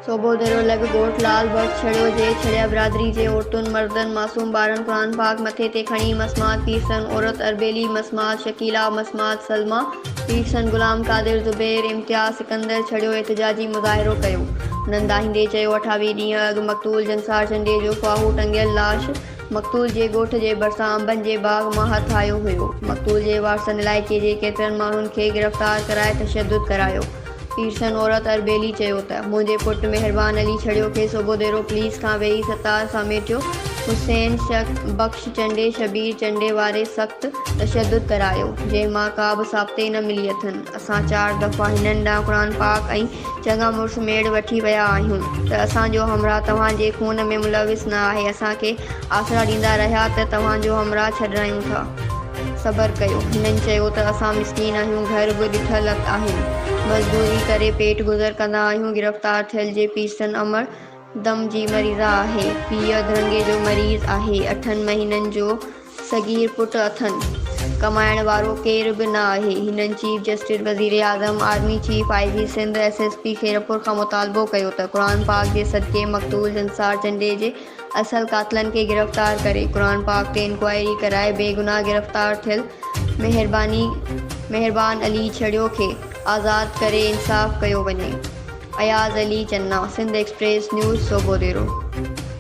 سوڀوديرو لڳ ڳوٺ لال بخش ڇڙيو جي ڇڙيا برادري جي عورتن، مردن، معصوم ٻارن قرآن پاڪ مٿي تي کڻي مسمات پيرسن عورت اربيلي، مسمات شڪيلا، مسمات سلميٰ، پيرسن غلام قادر، زبير، امتياز، سڪندر ڇڙيو احتجاجي مظاهرو ڪيو. هنن دانهيندي چيو اٺاويهه ڏينهن اڳ مقتول جنسار چنڊي جو ڦاهو ٽنگيل لاش مقتول جي ڳوٺ جي ڀرسان انبن جي باغ مان هٿ آيو هيو. مقتول جي وارثن علائقي جي ڪيترن ماڻهن کي گرفتار ڪرائي تشدد ڪرايو. پيرسن عورت اربيلي چيو ته، منهنجي پٽ مهربان علي ڇڙيو کي سوڀوديرو پوليس کان ويهي ستار ساميٽيو، حسين بخش چنڊي شبير چنڊي واري سخت تشدد ڪرايو، جنهن مان ڪا به ثابتي نه ملي اٿن، اسان چار دفعا هنن ڏانهن قرآن پاڪ ۽ چڱا مڙس ميڙ وٺي ويا آهيون ته اسان جو همراهه توهان جي خون ۾ ملوث نه آهي، اسان کي آسرا ڏيندا رهيا ته توهان جو همراهه ڇڏرايون ٿا. صبر ڪيو. هنن چيو ته اسان مسڪين آهيون، گهر به ڏٺل آهن، مزدوري ڪري پيٽ گذر ڪندا آهيون، گرفتار ٿيل جي پيرسن امڙ دم جي مريضه آهي، پيء اڌرنگي جو مريض آهي، اٺن مهينن جو صغير پٽ اٿن، ڪمائڻ وارو ڪير به نه آهي. هنن چيف جسٽس، وزيراعظم، army chief, I G Sindh, S S P Khairpur کان مطالبو ڪيو ته قرآن پاڪ جي صدقي مقتول جنسار چنڊي جي اصل قاتلن کي گرفتار ڪري قرآن پاڪ تي انڪوائري ڪرائي بيگناهه گرفتار ٿيل مهرباني مهربان علي ڇڙيو کي آزاد ڪري انصاف ڪيو وڃي. Ayaz Ali Channa, Sindh express news, Sobhodero.